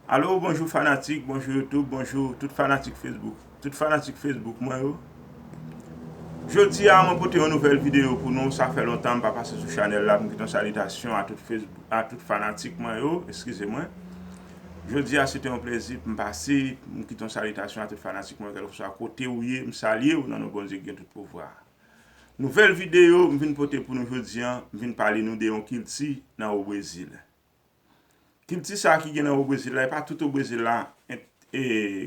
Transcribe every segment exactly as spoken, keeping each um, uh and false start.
Alo, bonjou fanatik, bonjou YouTube, bonjou tout fanatik Facebook. Tout fanatik Facebook mwen yo. Jodi a, mwen pote yon nouvèl videyo pou nou. Sa fè lontan m pa pase sou chanèl la. M kite yon salitasyon a tout Facebook, a tout fanatik mwen yo, eskize mwen. Jodi a, se te yon plezi pou m pase, m kite yon salitasyon a tout fanatik mwen, kèlkeswa kote ou ye, m salye w nan non Bondye ki gen tout pouvwa. Nouvèl videyo m vin pote pou nou jodi a, m vin pale nou de yon kilti nan o Brezil. Kilti sa ki gen nan o Brezil la, e pa tout o Brezil la e,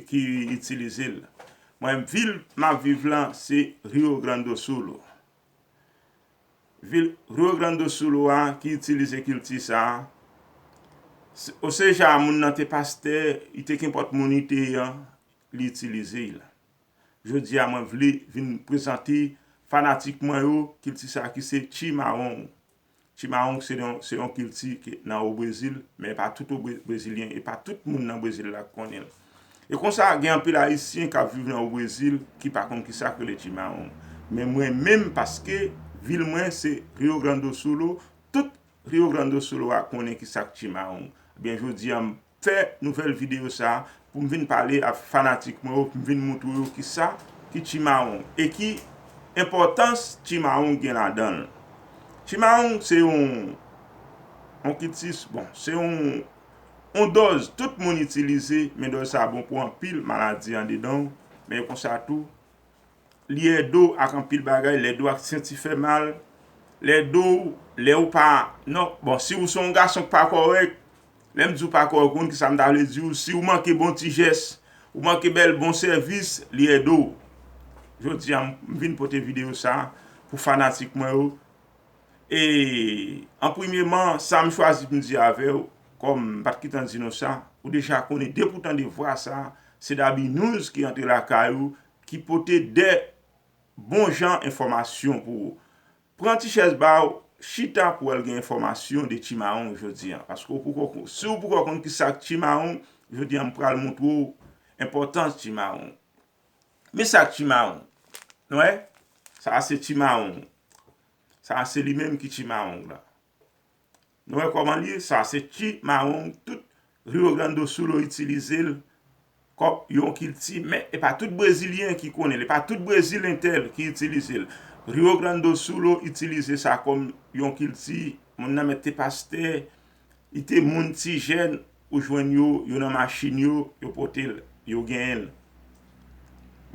ki itilize l. Mwen, vil m ap viv lan, se Rio Grande do Sul. Vil Rio Grande do Sul a ki itilize kilti sa a. Se- Oseja moun nan te pastè, li te kenpòt moun li te ye an, li itilize l. Jodi a, mwen vle vin prezante fanatik mwen yo kilti sa ki se chimarrão. Chimarrão se yon, se yon kilti ki nan o Brezil, men pa tout o Bre- Brezilyen, e pa tout moun nan Brezil la k konnen l. E konsa, gen anpil Ayisyen k ap viv nan o Brezil ki pa konn kisa k rele chimarrão. Men mwen menm, paske vil mwen se Rio Grande do Sul, tout Rio Grande do Sul a konnen kisa k chimarrão. Ebyen, jodi a, m fè nouvèl videyo sa pou m vin pale ak fanatik mwen yo, pou m vin moutre yo kisa ki chimarrão e ki enpòtans chimarrão gen ladan l. Chimarrão se yon, yon kilti, bon, se yon, yon dòz tout moun itilize, men dòz sa bon pou anpil maladi andedan w, men konsa tou, li ede w ak anpil bagay, li ede w ak senti fè mal, li ede w lè ou pa, non, bon, si ou se yon gason k pa kòrèk, lè m di w pa kòrèk, ou konn kisa m ta vle di w, si ou manke bon ti jès, ou manke bèl bon sèvis, li ede w. Jodi a, m vin pote videyo sa pou fanatik mwen yo. E, an premyeman, sa m chwazi pou m di avè w, kòm m pa t gentan di nou sa, ou deja konnen, depi w tande vwa sa, se Dabi News ki antre lakay ou, ki pote de bon jan enfòmasyon pou ou. Pran ti chèz ba w, chita pou w al gen enfòmasyon de chimarrão jodi a. Paske ou poko, si ou poko konn kisa k chimarrão, jodi a m pral moutre w enpòtans chimarrão. Men sa k chimarrão. Nou wè? Sa a se chimarrão. Sa a se li menm ki chimarrão la. Nou wè kòman li ye? Sa se chimarrão, tout Rio Grande do Sul itilize l kòm yon kilti, men e pa tout Brezilyen ki konnen l, e pa tout Brezil entèl ki itilize l. Rio Grande do Sul itilize sa kòm yon kilti, moun nan mèt te pastè, li te moun ti jèn, ou jwenn yo, yo nan machin yo, yo pote l, yo genyen l.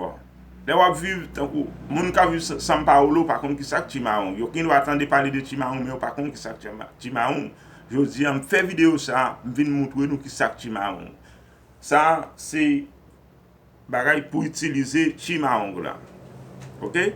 Bon, lè w ap viv, tankou moun k ap viv Sa- São Paulo pa konn kisa k chimarrão. Yo gen dwa tande pale de chimarrão, men yo pa konn kisa k chima- chimarrão. Jodi a, m fè videyo sa, m vin moutre nou kisa k chimarrão. Sa se bagay pou itilize chimarrão la. Oke?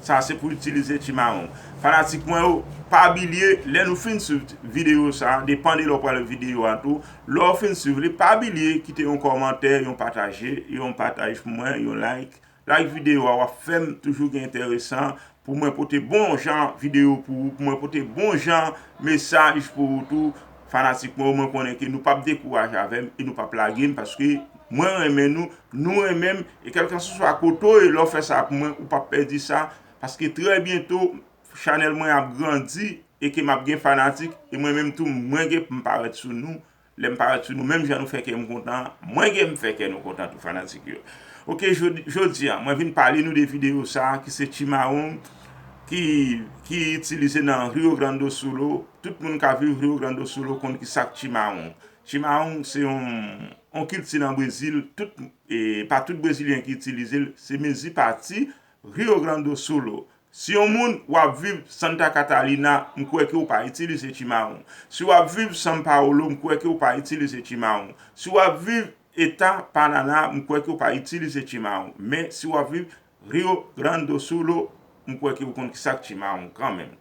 Sa se pou itilize chimarrão. Fanatik mwen yo, pa bliye, lè nou fin swiv videyo sa, depann de lè w pral videyo a tou, lè w fin swiv li, pa bliye kite yon kòmantè, yon pataje, yon pataj pou mwen, yon like. Like videyo a, w ap fè m toujou gen enteresan pou mwen pote bon jan videyo pou ou, pou mwen pote bon jan mesaj pou ou tou. Fanatik mwen, mwen konnen ke nou p ap dekouraje avè m e nou p ap lage m, paske mwen renmen nou, nou renmen m, e kèlkanswa kote w ye, lè w fè sa pou mwen, ou p ap pèdi sa, paske trè byento, chanèl mwen ap grandi e ke m ap gen fanatik, e mwen menm tou, mwen gen pou m parèt sou nou. Lè m parèt sou nou, menm jan nou fè kè m kontan, mwen gen m fè kè nou kontan tou, fanatik yo. Oke, jodi, jodi a, mwen vin pale nou de videyo sa a ki se chimarrão, ki, ki itilize nan Rio Grande do Sul. Tout moun k ap viv Rio Grande do Sul konn ki sa k chimarrão. Chimarrão se yon, yon kilti nan Brezil, tout, e, pa tout Brezilyen ki itilize l, se mezi pati Rio Grande do Sul. Si yon moun w ap viv Santa Catarina, m kwè ke w pa itilize chimarrão. Si w ap viv São Paulo, m kwè ke w pa itilize chimarrão. Si w ap viv Eta Paraná, m kwè ke w pa itilize chimarrão. Men, si w ap viv Rio Grande do Sul, m kwè ke w konn ki sa k chimarrão kanmenm.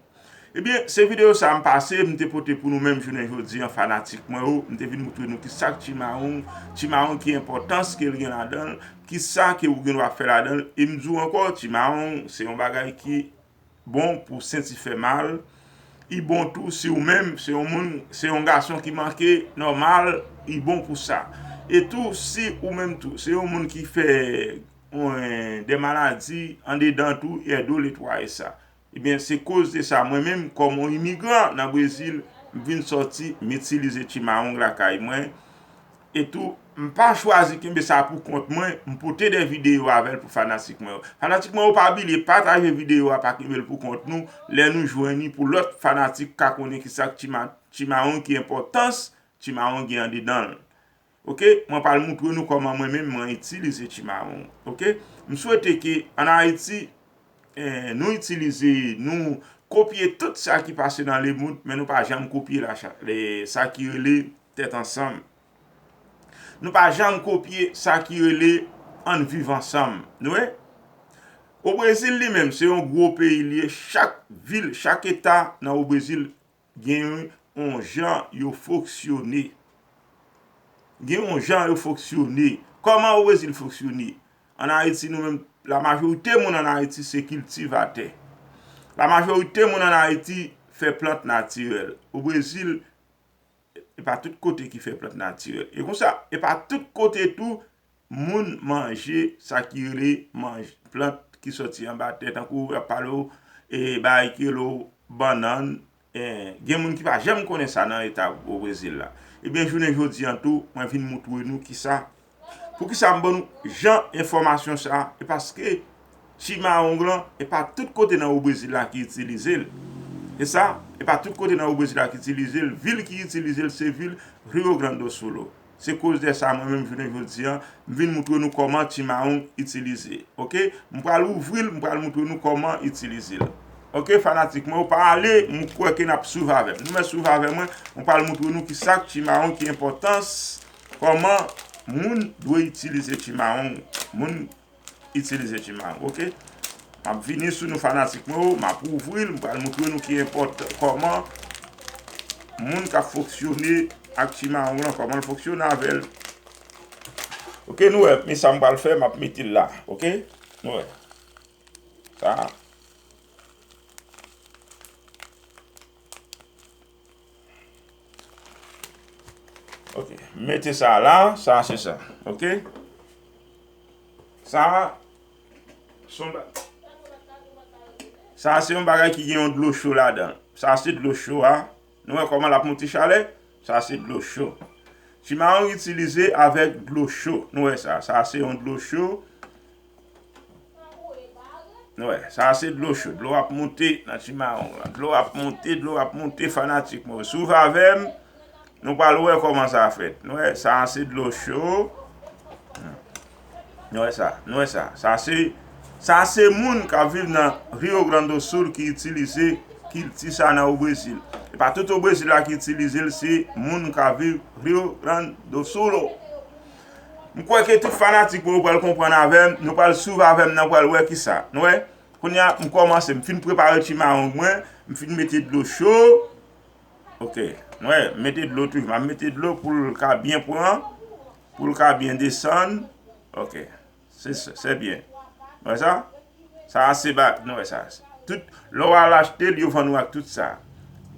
Ebyen, se videyo sa a m pase, m te pote pou nou menm jounen jodi a, fanatik mwen yo. M te vin moutre nou ki sa k chimarrão, chimarrão ki enpòtans ke l gen ladan l, ki sa ke ou gen dwa fè ladan l. E m di w ankò, chimarrão se yon bagay ki bon pou senti fè mal. Li bon tou si ou menm se yon moun, se yon gason ki manke nòmal, li bon pou sa. E tou, si ou menm tou, se yon moun ki fè, yon, de maladi andedan tou, ede w netwaye sa. Ebyen, se koz de sa, mwen menm, kòm yon imigran nan Brezil, m vin sòti, m itilize chimarrão lakay mwen. E tou, m pa chwazi kenbe sa pou kont mwen, m pote de videyo avè l pou fanatik mwen yo. Fanatik mwen yo, pa bliye pataje videyo a, pa kenbe l pou kont nou. Lè nou jwenn li, pou lòt fanatik ka konnen kisa k Ti Ma-, Ti Mawon, ki enpòtans Ti Mawon gen andedan l. Oke, mwen pral moutre nou kòman mwen menm mwen itilize Ti Mawon. Oke, m swete ke ann Ayiti, eh, nou itilize, nou kopye tout sa ki pase nan lemonn, men nou pa janm kopye la, sa ki rele tèt ansanm. Nou pa janm kopye sa ki rele ann viv ansanm. Nou wè? O Brezil li menm, se yon gwo peyi li ye. Chak vil, chak eta nan o Brezil gen yon jan yo fonksyone. Gen yon jan yo fonksyone. Kòman o Brezil fonksyone? Ann Ayiti, nou menm, lamajorite moun ann Ayiti se kiltivatè. Lamajorite moun ann Ayiti fè plant natirèl. O Brezil, e pa tout kote ki fè plant natirèl. E konsa, e pa tout kote tou moun manje sa ki rele manj-, plant ki sòti anba tè, tankou y ap pale w, e, bagay ki rele w bannann, e, gen moun ki pa janm konnen sa nan eta o Brezil la. Ebyen, jounen jodi a tou, mwen vin moutre nou kisa, poukisa m ban nou jan enfòmasyon sa, e paske Ti Mawon lan, e pa tout kote nan o Brezil la ki itilize l. E sa, e pa tout kote nan o Brezil la ki itilize l. Vil ki itilize l, se vil Rio Grande do Sul. Se koz de sa, mwen menm, jounen jodi a, m vin moutre nou kòman Ti Mawon itilize. Oke? M pral ouvri l, m pral moutre nou kòman itilize l. Oke, fanatik mwen, ou pa ale, m kwè ke n ap swiv avè m. Nou mèt swiv avè mwen, m pral moutre nou kisa k Ti Mawon, ki enpòtans, kòman moun dwe itilize Ti Mawon. Moun itilize Ti Mawon, oke? M ap vini sou nou, fanatik mwen yo, m ap ouvri l, m pral moutre nou ki enpòtan, kòman moun k ap fonksyone ak Ti Mawon lan, kòman l fonksyone avè l. Oke, nou wè, men sa m pral fè, m ap mete l la, oke? Nou wè. Sa. Ok, mete sa la, sa se sa. Ok? Sa, se yon ba-, sa se yon bagay ki gen yon dlo cho ladan. Sa se dlo cho a. Nou wè kòman l ap monte chalè? Sa se dlo cho. Ti mawon itilize avèk dlo cho. Nou wè sa. Sa se yon dlo cho. Nou wè, sa se dlo cho. Dlo ap monte nan ti mawon la. Dlo ap monte, dlo ap monte, fanatik mwen. Swiv avè m, nou pral wè kòman sa fèt. Nou wè, sa se dlo cho. Nou wè sa, nou wè sa. Sa se, sa se moun k ap viv nan Rio Grande do Sul ki itilize kilti sa nan o Brezil. E pa tout o Brezil la ki itilize l, se moun k ap viv Rio Grande do Sul. M kwè ke tout fanatik mwen yo pral konprann avè m, nou pral swiv avè m nan, pral wè kisa. Nou wè, kounye a, m kòmanse, m fin prepare ti mawon mwen, m fin mete dlo cho. Ok, nou wè, m mete dlo toujou, m ap mete dlo pou l ka byen pran, pou l ka byen desann. Ok, se sa, se byen. Nou wè sa? Sa se ba, nou wè sa. Tout, lè w al achte l, yo vann ou ak tout sa.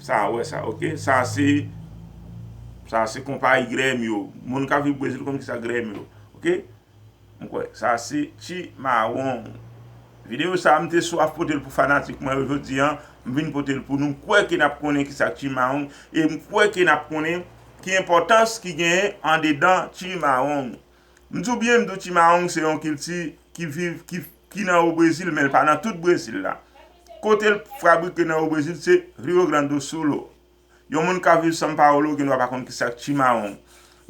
Sa, wè sa, ok? Sa se, sa se konpayi Gremio. Moun k ap viv Brezil konn kisa Gremio, ok? M kwè, sa se ti mawon. Videyo sa, m te swaf pote l pou fanatik mwen yo jodi a, m vin pote l pou nou. M kwè ke n ap konnen kisa k ti mawon, e m kwè ke n ap konnen ki enpòtans ki genyen andedan ti mawon. M di w byen, m di w ti mawon se yon kilti ki viv, ki, ki nan o Brezil, men l pa nan tout Brezil la. Kote l fabrike nan o Brezil, se Rio Grande do Sul. Yon moun k ap viv São Paulo gendwa pa konn kisa k ti mawon.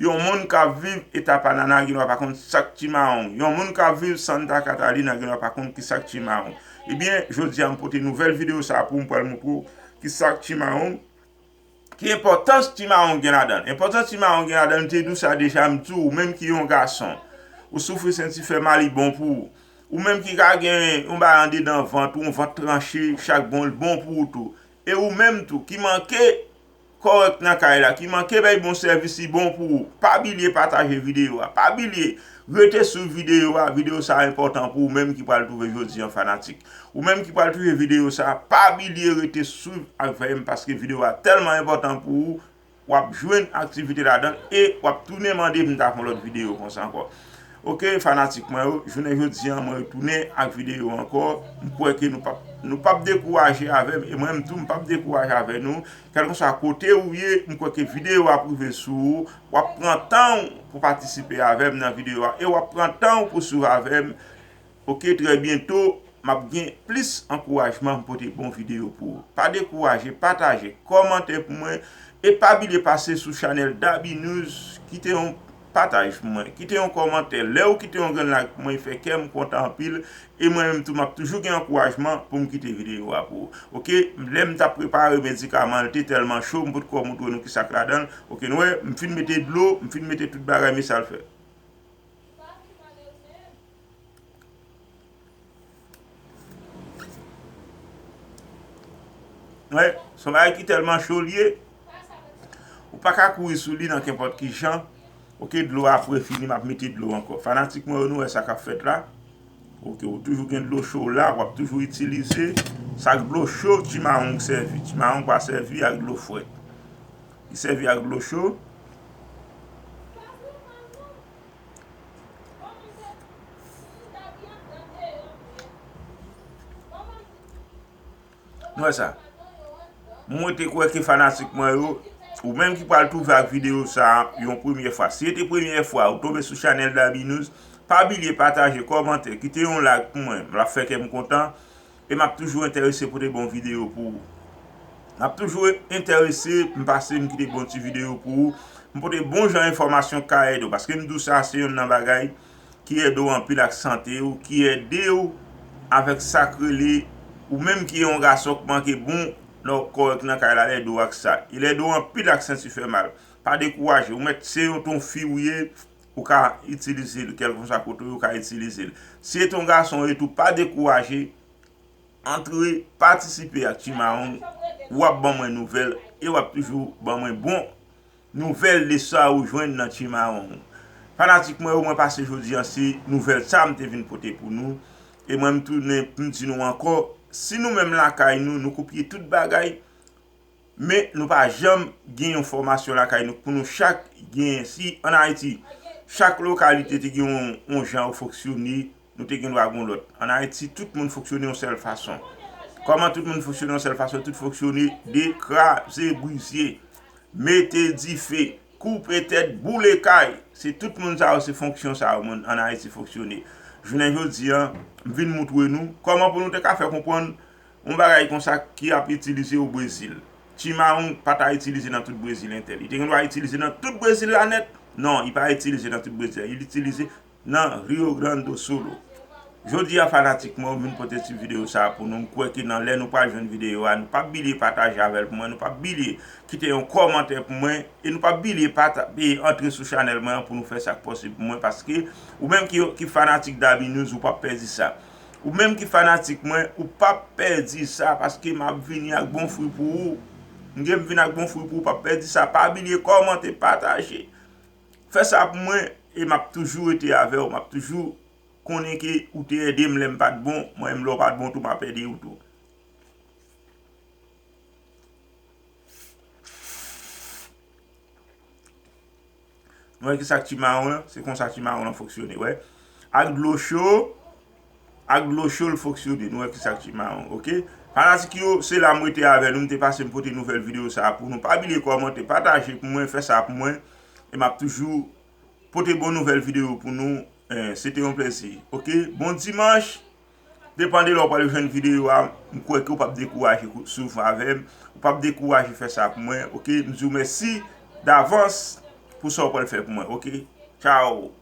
Yon moun k ap viv Eta Paraná gendwa pa konn sa k ti mawon. Yon moun k ap viv Santa Catarina gendwa pa konn kisa k ti mawon. Ebyen, jodi a m pote nouvèl videyo sa a pou m pral montre w kisa k ti mawon, ki enpòtans ti mawon gen ladan l. Enpòtans ti mawon gen ladan l, m te di w sa deja, m di w, ou menm ki yon gason, ou soufri senti fè mal, li bon pou ou. Ou menm ki ka gen yon bagay andedan vant ou, yon vant tranche, chak bon, li bon pou ou tou. E ou menm tou, ki manke kòrèk nan kay la, ki manke bay bon sèvis, li bon pou ou. Pa bliye pataje videyo a. Pa bliye rete swiv videyo a. Videyo sa a enpòtan pou ou menm ki pral twouve jodi a fanatik. Ou menm ki pral twouve videyo sa a, pa bliye rete swiv avè m paske videyo a tèlman enpòtan pou ou. W ap jwenn aktivite ladan l e w ap tounen mande m ta fè yon lòt videyo konsa ankò. Ok, fanatik mwen yo, jounen jodi an, mwen retounen ak videyo ankò. M kwè ke nou p ap, nou p ap dekouraje avè m, e mwen menm tou, m p ap dekouraje avè nou. Kèlkeswa kote ou ye, m kwè ke videyo a ap rive sou ou. W ap pran tan w pou patisipe avè m nan videyo a, e w ap pran tan w pou swiv avè m. Ok, trè byento, m ap gen plis ankourajman pou pote bon videyo pou ou. Pa dekouraje, pataje, kòmante pou mwen, e pa bliye pase sou chanèl Dabi News, kite yon pataj pou mwen, kite yon kòmantè. Lè ou kite yon grenn like pou mwen, fè kè m kontan anpil, e mwen menm tou, m ap toujou gen ankourajman pou m kite videyo a pou ou. Ok, lè m t ap prepare medikaman, l te tèlman cho, m potko montre nou kisa k ladan l. Ok, nou wè, m fin mete dlo, m fin mete tout bagay, men sa l fè. Wè, se yon bagay ki tèlman cho l ye, ou pa ka kouri sou li nan kenpòt ki jan. Ok, dlo a pre fini, m ap mete dlo ankò. Fanatik mwen yo, nou wè sa k ap fèt la. Ok, ou toujou gen dlo cho la, w ap toujou itilize. Sa k dlo cho, Ti Mawon k sèvi. Ti Mawon pa sèvi ak dlo frèt. Li sèvi ak dlo cho. Nou wè sa. Mwen te kwè ke fanatik mwen yo, ou menm ki pral twouve ak videyo sa a yon premyè fwa. Si se te premyè fwa ou tonbe sou chanèl Dabi News, pa bliye pataje, kòmante, kite yon like pou mwen. L ap fè kè m kontan. E m ap toujou enterese pote bon videyo pou ou. M ap toujou enterese, m pase, m kite bon ti videyo pou ou. M pote bon jan enfòmasyon k ka ede w. Paske m di w sa, se youn nan bagay ki ede w anpil ak sante w, ki ede w avèk sa k rele, ou menm ki yon gason k manke bon, lè w kòrèk nan kay la, l ede w ak sa. E l ede w anpil ak senti fè mal. Pa dekouraje, ou mèt se yon ton fi ou ye, ou ka itilize l, kèlkeswa kote w ye, ou ka itilize l. Si se ton gason ou ye tou, pa dekouraje, antre, patisipe ak Ti Mawon, w ap ban mwen nouvèl, e w ap toujou ban mwen bon nouvèl de sa ou jwenn nan Ti Mawon. Fanatik mwen yo, mwen pase jodi an, se nouvèl sa m te vin pote pou nou. E mwen m tounen pou m di nou ankò, si nou menm lakay nou, nou kopye tout bagay, men nou pa janm gen yon fòmasyon lakay nou pou nou chak genyen. Si ann Ayiti, chak lokalite te gen yon, yon jan yo fonksyone, nou te gen dwa gen yon lòt. Ann Ayiti, tout moun fonksyone yon sèl fason. Kòman tout moun fonksyone yon sèl fason? Tout fonksyone dekraze, brize, mete dife, koupe tèt, boule kay. Se tout moun sa yo, se fonksyon sa yo, moun ann Ayiti fonksyone. Jounen jodi an, m vin moutre nou kòman pou nou te ka fè konprann yon bagay konsa ki ap itilize o Brezil. Ti Mawon pa ta itilize nan tout Brezil entèl. Li te gen dwa itilize nan tout Brezil la nèt. Non, li pa itilize nan tout Brezil. Li itilize nan Rio Grande do Sul. Jodi a, fanatik mwen, m vin pote ti videyo sa a pou nou. M kwè ke nan lè nou pral jwenn videyo a, nou p ap bliye pataje avè l pou mwen. Nou p ap bliye kite yon kòmantè pou mwen. E nou p ap bliye pata-, e antre sou chanèl mwen an pou nou fè sa k posib pou mwen. Paske ou menm ki, ki fanatik Dabi News, ou p ap pèdi sa. Ou menm ki fanatik mwen, ou p ap pèdi sa, paske m ap vini ak bon fwi pou ou. M gen m vin ak bon fwi pou ou, p ap pèdi sa. Pa bliye kòmante, pataje. Fè sa pou mwen, e m ap toujou rete avè w, m ap toujou konnen ke ou te ede m lè m pa t bon, mwen menm lè w pa t bon tou, m ap ede w tou. Nou wè kisa k Ti Mawon lan? Se konsa Ti Mawon lan fonksyone, wè. Ak dlo cho, ak dlo cho l fonksyone. Nou wè kisa k Ti Mawon, ok? Fanatik yo, se la m rete avè nou, m te pase m pote nouvèl videyo sa a pou nou. Pa bliye kòmante, pataje pou mwen, fè sa pou mwen. E m ap toujou pote bon nouvèl videyo pou nou. Eh, se te yon plezi. Ok? Bon dimanch. Depan de lè w pral jwenn videyo a, m kwè ke w p ap dekouraje kou-, swiv avè m. Ou p ap dekouraje fè sa pou mwen. Ok? M di w mèsi davans pou sa w pral fè pou mwen. Ok? Tchao.